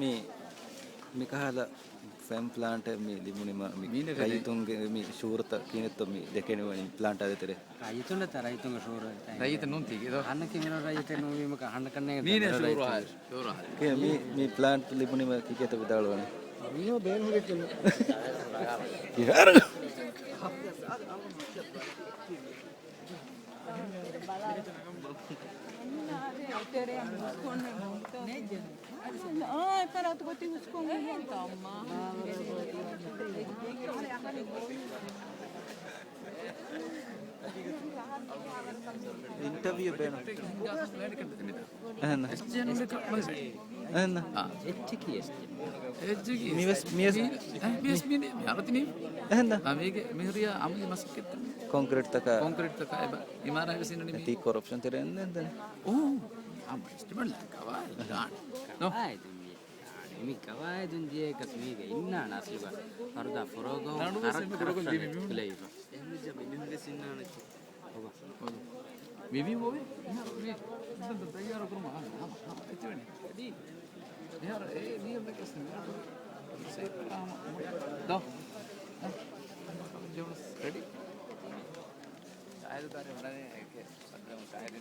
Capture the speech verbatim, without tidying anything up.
މި، މިކަހަލަ ފެން ޕްލާންޓެއް މި ލިބުނީމަ މި މީނަ ރައްޔިތުންގެ މި ޝުޢޫރުތައް ކިހިނެއްތޯ މި ދެކެނީ ވަނީ ޕްލާންޓާ ދޭތެރޭ؟ ރައްޔިތުންނަށް ތަ ރައްޔިތުންގެ ޝުޢޫރު ރައްޔިތެއް ނޫންތީ ކިތޯ؟ ހަންނަ ކިމިރަ ރައްޔިތެއް ނޫނީމަ ހަންނަ ކަންނޭނގެ މީނަ ތަ ޝުޢޫރު ރައްޔިތުން. ކިޔާ މި، މި ޕްލާންޓް ލިބުނީމަ ކިކޭތަ ވިދާޅުވަނީ؟ މީހުން ބޭނުން ހުރި ކިނު. އާ، އެފަރާތު ގޮތި ހުސްކޮށް އެހެން ކަމާ. އިންޓަވިއު ބޭނުން. އެހެން. އެހެން. އެއްޗެކޭ އެސްޓޭޓް. އެއްޗެކޭ. މިވެސް، މިވެސް. އެ، މިވެސް މި، މި، މި އަރަތި މި. އެހެން. އާ، މީގެ މިހުރިޔާ އަމުލި މަސައްކަތްތައް. ކޮންކްރީޓްތަކާ. ކޮންކްރީޓްތަކާ އެބަ، އިމާރާތް ވެސް އިންނަނީ މި. ތީ ކޮރަޕްޝަން ތެރެއިން ދެން. އޯ، އަމް އެސްޓިމޭޓް ލައިން ކަވާ ގާން. ނޯ. އާ، އެ ދެން މި، މި ގަވާއިދުން ދިޔައެކަސް މީގެ އިންނާނެ އަސްލުގަ. ފަރުދާ ފުރޯގަ ރަނޑު ވެސް ކަރަކް، ފުރޯގަ ކަރަކްޝަން ލިބި މީހުން. ކުލެވިފަ. އެހެންވެއްޖެ މި މީހުން ވެސް އިންނާނެ. އޮވަ. މިވީ އޮވެ. މިހާރު މި ތައްޔާރު ކުރުމަށް އާ، އާ، އާ، އެއްޗެވެނީ. މިހާރު އެ މީހުން ދެކެސް މިހާރު. ސޭ ކާމަ. ދޯ. ޖޯންސް ރެޑީ. ޝާހިދު ކާރި ވަނަނީ އެކެ. ސައްދަމު ޝާހިދު.